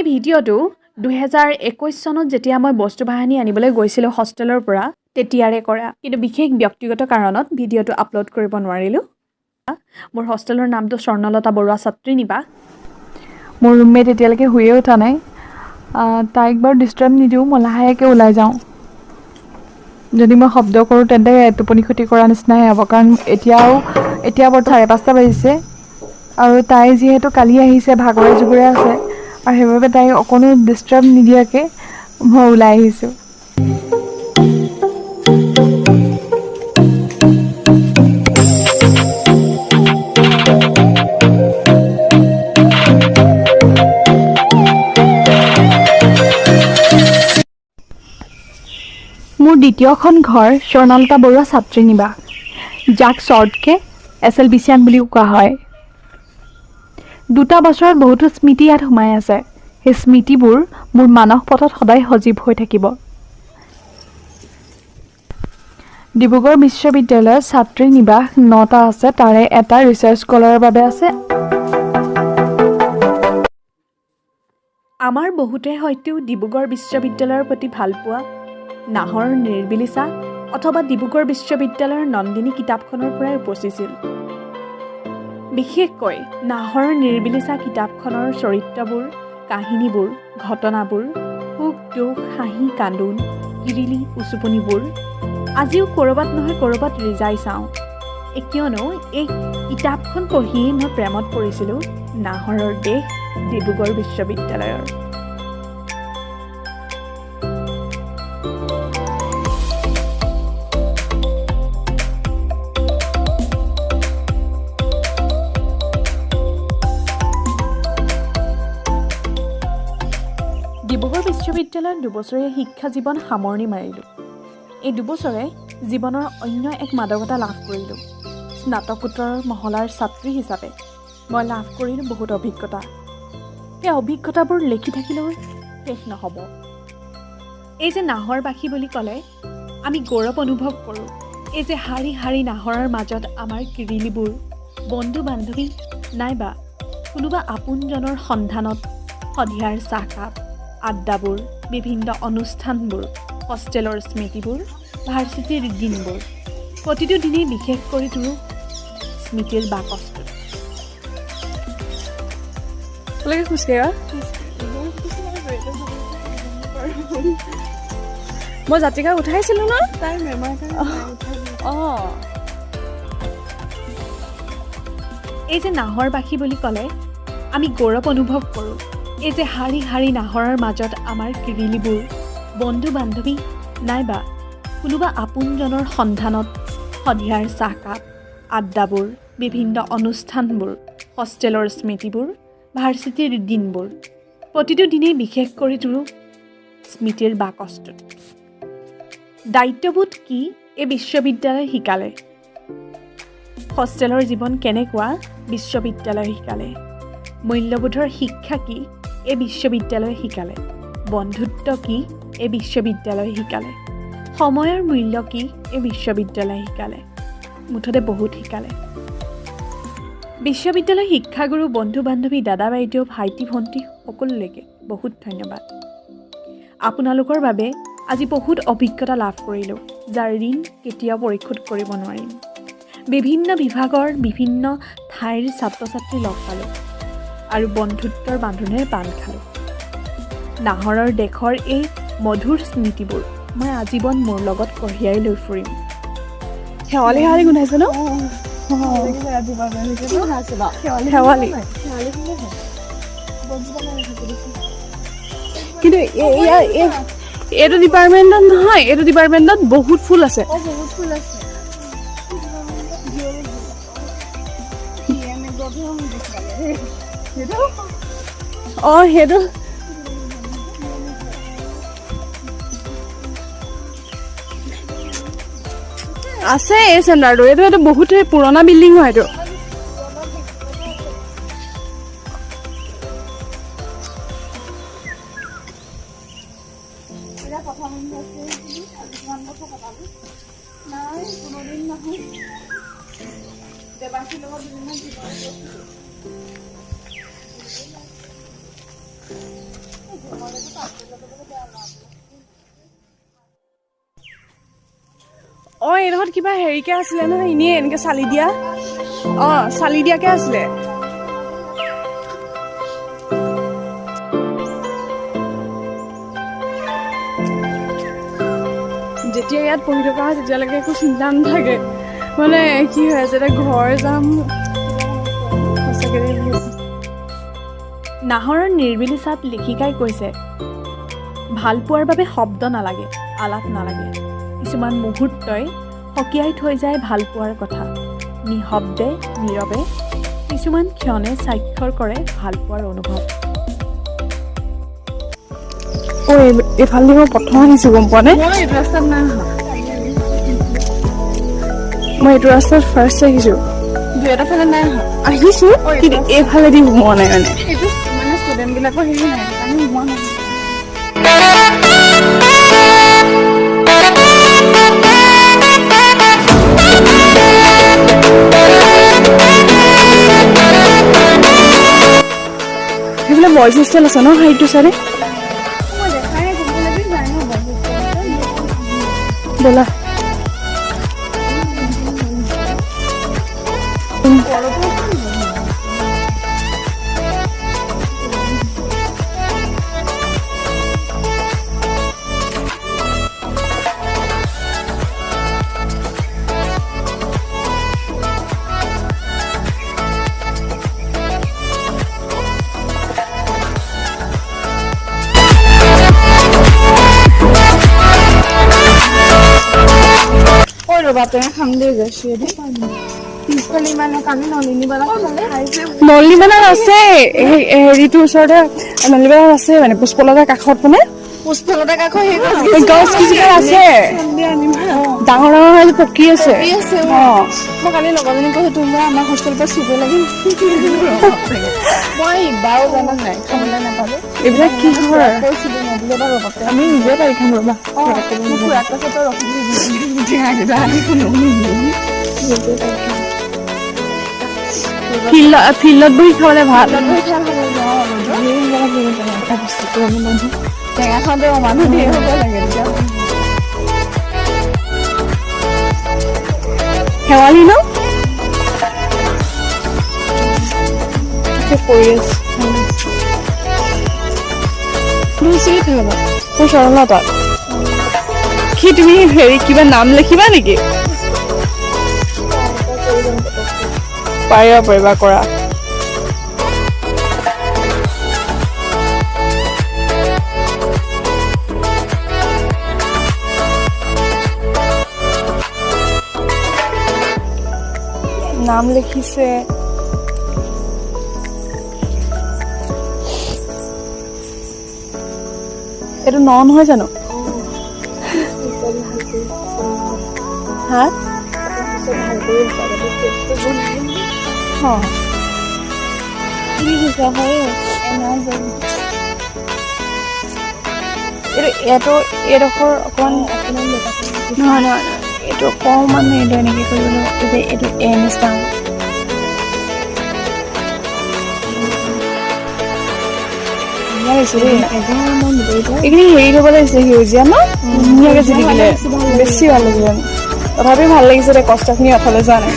এই ভিডিঅ'টো 2021 চনত যেতিয়া মই বস্তু বাহানি আনিবলৈ গৈছিলোঁ হোষ্টেলৰ পৰা, তেতিয়াৰে কৰা। কিন্তু বিশেষ ব্যক্তিগত কাৰণত ভিডিঅ'টো আপলোড কৰিব নোৱাৰিলোঁ। মোৰ হোষ্টেলৰ নামটো স্বৰ্ণলতা বৰুৱা ছাত্ৰী নিবাস। মোৰ ৰুমমেট এতিয়ালৈকে শুইয়ে উঠা নাই। তাইক বাৰু ডিষ্টাৰ্ব নিদিওঁ, মই লাহেকৈ ওলাই যাওঁ। যদি মই শব্দ কৰোঁ তেন্তে টোপনি ক্ষতি কৰা নিচিনাই হ'ব, কাৰণ এতিয়া বৰ্তমান 5:30 বাজিছে আৰু তাই যিহেতু কালি আহিছে, ভাগৰে জোগৰে আছে আৰু সেইবাবে তাইক অকণো ডিষ্টাৰ্ব নিদিয়াকৈ মই ওলাই আহিছোঁ। মোৰ দ্বিতীয়খন ঘৰ স্বৰ্ণলতা বৰুৱা ছাত্ৰী নিবাস, যাক শ্বৰ্টকৈ এছ এল বি চিয়ান বুলিও কোৱা হয়। দুটা বছৰত বহুতো স্মৃতি ইয়াত সোমাই আছে। সেই স্মৃতিবোৰ মোৰ মানস পথত সদায় সজীৱ হৈ থাকিব। ডিব্ৰুগড় বিশ্ববিদ্যালয়ত ছাত্ৰী নিবাস 9টা আছে, তাৰে এটা ৰিচাৰ্চ স্কলাৰৰ বাবে আছে। আমাৰ বহুতে হয়তো ডিব্ৰুগড় বিশ্ববিদ্যালয়ৰ প্ৰতি ভালপোৱা নাহৰৰ নিৰিবিলি ছাঁ অথবা ডিব্ৰুগড় বিশ্ববিদ্যালয়ৰ নন্দিনী কিতাপখনৰ পৰাই উপচিছিল। বিশেষকৈ নাহৰৰ নিৰিবিলি ছাঁ কিতাপখনৰ চৰিত্ৰবোৰ, কাহিনীবোৰ, ঘটনাবোৰ, সুখ দুখ, হাঁহি কান্দোন, কিৰিলি উচুপনিবোৰ আজিও ক'ৰবাত নহয় ক'ৰবাত ৰিজাই চাওঁ। কিয়নো এই কিতাপখন পঢ়িয়েই মই প্ৰেমত পৰিছিলোঁ নাহৰৰ দেশ ডিব্ৰুগড় বিশ্ববিদ্যালয়ৰ। ডিব্ৰুগড় বিশ্ববিদ্যালয়ত দুবছৰীয়া শিক্ষা জীৱন সামৰণি মাৰিলোঁ। এই দুবছৰে জীৱনৰ অন্য এক মাদকতা লাভ কৰিলোঁ। স্নাতকোত্তৰ মহলাৰ ছাত্ৰী হিচাপে মই লাভ কৰিলোঁ বহুত অভিজ্ঞতা। সেই অভিজ্ঞতাবোৰ লিখি থাকিলেও শেষ নহ'ব। এই যে নাহৰবাসী বুলি ক'লে আমি গৌৰৱ অনুভৱ কৰোঁ। এই যে শাৰী শাৰী নাহৰৰ মাজত আমাৰ কিৰিলিবোৰ, বন্ধু বান্ধৱী নাইবা কোনোবা আপোনজনৰ সন্ধানত সন্ধিয়াৰ চাহকাপ, আড্ডাবোৰ, বিভিন্ন অনুষ্ঠানবোৰ, হোষ্টেলৰ স্মৃতিবোৰ, ভাৰ্চিটিৰ দিনবোৰ, প্ৰতিটো দিনেই বিশেষ কৰি তোলোঁ স্মৃতিৰ বাকচটোত। তোমালোকে খোজকাঢ়িবা? মই জাতিকা উঠাইছিলোঁ ন। অঁ। এই যে নাহৰবাসী বুলি ক'লে আমি গৌৰৱ অনুভৱ কৰোঁ। এই যে শাৰী শাৰী নাহৰৰ মাজত আমাৰ কিৰিলিবোৰ, বন্ধু বান্ধৱী নাইবা কোনোবা আপোনজনৰ সন্ধানত সন্ধিয়াৰ চাহকাপ, আড্ডাবোৰ, বিভিন্ন অনুষ্ঠানবোৰ, হোষ্টেলৰ স্মৃতিবোৰ, ভাৰ্চিটিৰ দিনবোৰ, প্ৰতিটো দিনেই বিশেষ কৰি তোলোঁ স্মৃতিৰ বাকচটোত। দায়িত্ববোধ কি এই বিশ্ববিদ্যালয়ে শিকালে। হোষ্টেলৰ জীৱন কেনেকুৱা বিশ্ববিদ্যালয়ে শিকালে। মূল্যবোধৰ শিক্ষা কি এই বিশ্ববিদ্যালয়ে শিকালে। বন্ধুত্ব কি এই বিশ্ববিদ্যালয়ে শিকালে। সময়ৰ মূল্য কি এই বিশ্ববিদ্যালয়ে শিকালে। মুঠতে বহুত শিকালে। বিশ্ববিদ্যালয় শিক্ষাগুৰু, বন্ধু বান্ধৱী, দাদা বাইদেউ, ভাইটি ভণ্টি সকলোলৈকে বহুত ধন্যবাদ। আপোনালোকৰ বাবে আজি বহুত অভিজ্ঞতা লাভ কৰিলোঁ, যাৰ ঋণ কেতিয়াও পৰিশোধ কৰিব নোৱাৰিম। বিভিন্ন বিভাগৰ বিভিন্ন ঠাইৰ ছাত্ৰ ছাত্ৰী লগ পালোঁ আৰু বন্ধুত্বৰ বান্ধোনেৰে বান্ধ খালোঁ। নাহৰৰ দেশৰ এই মধুৰ স্মৃতিবোৰ মই আজীৱন মোৰ লগত কঢ়িয়াই লৈ ফুৰিম। শেৱালি শেৱালি গোন্ধাইছে ন? শেৱালি। কিন্তু এইটো ডিপাৰ্টমেণ্টত নহয়, এইটো ডিপাৰ্টমেণ্টত বহুত ফুল আছে। বহুত ফুল আছে। অঁ, সেইটো আছে। এই চেণ্টাৰটো এইটো বহুত পুৰণা বিল্ডিং হয় এইটো। অঁ, এইডোখৰত কিবা হেৰিকে আছিলে নহয়, এনেই এনেকৈ চালি দিয়া। অঁ, চালি দিয়াকে আছিলে। যেতিয়া ইয়াত পঢ়ি থকা হয় তেতিয়ালৈকে একো চিন্তা নাথাকে, মানে কি হৈ আছে, এতিয়া ঘৰ যাম সঁচাকৈ। নাহৰৰ নিৰিবিলি চাঁত লেখিকাই কৈছে, ভাল পোৱাৰ বাবে শব্দ নালাগে, আলাপ নালাগে, কিছুমান মুহূৰ্তই সকীয়াই থৈ যায় ভাল পোৱাৰ কথা। নিশব্দে নীৰৱে কিছুমান ক্ষণে স্বাক্ষৰ কৰে ভাল পোৱাৰ অনুভৱ। ঐ, এইফালেদি মই প্ৰথম আহিছোঁ, গম পোৱা নে? মই এইটো ৰাস্তাত নাই অহা। মই এইটো ৰাস্তাত ফাৰ্ষ্ট আহিছোঁ। দুই এটা ফালে নাই অহা? আহিছোঁ, কিন্তু এইফালেদি সোমোৱা নাই মানে। এইটো মানে ষ্টুডেণ্টবিলাকৰ হেৰি নাই, সেইকাৰণে সোমোৱা নাই। সেইফালে বইজ হোষ্টেল আছে ন, সেইটো চাইডে? মই দেখাই নাই, গম পালে যায় ন বইজ হোষ্টেল। ব'লা। ঐ ৰ'বা, টেঙা খাম দেই। গৈছোঁ পিছফালে, ইমান কালি নলিনীবালা খালে। নলিনীবালাত আছে, হেৰিটোৰ ওচৰতে নলিনীবালাত আছে, মানে পুষ্পলতাৰ কাষত, মানে পুষ্পলতা কাষৰ সেই গছ। গছ কিছুমান আছে, ডাঙৰ ডাঙৰ হৈ পকি আছে। আছে। অঁ। মই কালি লগৰজনী কৈছোঁ, তুমি আমাৰ হোষ্টেলৰ পৰা চুব লাগিল। মই ইবাৰো জানা নাই, খাবলৈ নাপালো। এইবিলাক কি হয়? কৈছিলো মই বোলো এবাৰ ৰ'বা। আমি নিজে পাৰি খাম, ৰ'বা। অঁ, মোৰ খুৰাক কৈছে, তই ৰখি দিবি টেঙাকেইটা আনি, কোনেও নিদিয়ে, নিজে পাৰি খাম। ফিল্ডত বহি খাবলৈ ভাল। বহি খাই ভাল লাগে। অঁ, ৰ'দত টেঙা খাওঁতে মানুহ ধেৰ হ'ব লাগে তেতিয়া। শেৱালি ন পৰি আছে। মোৰ চৰণত কি তুমি হেৰি কিবা নাম লিখিবা নেকি? পাৰিবা, পাৰিবা, কৰা। নাম লিখিছে। এইটো ন নহয় জানো? হা, অ। কি লিখিছে হয়? এইটো এইটো এইডোখৰ অকণমান নহয়, নহয়, এইটো অকণমান, এইটো এনেকৈ কৰিব লাগিব যে এইটো এ নিচিনা হ'ব। ধুনীয়া লাগিছে দেই। এইখিনি হেৰি কৰিব লাগিছিলে, সেউজীয়া ন, ধুনীয়াকে জিলিকিলে বেছি ভাল লাগিলে। তথাপিও ভাল লাগিছে দে, কষ্টখিনি অথলে যোৱা নাই।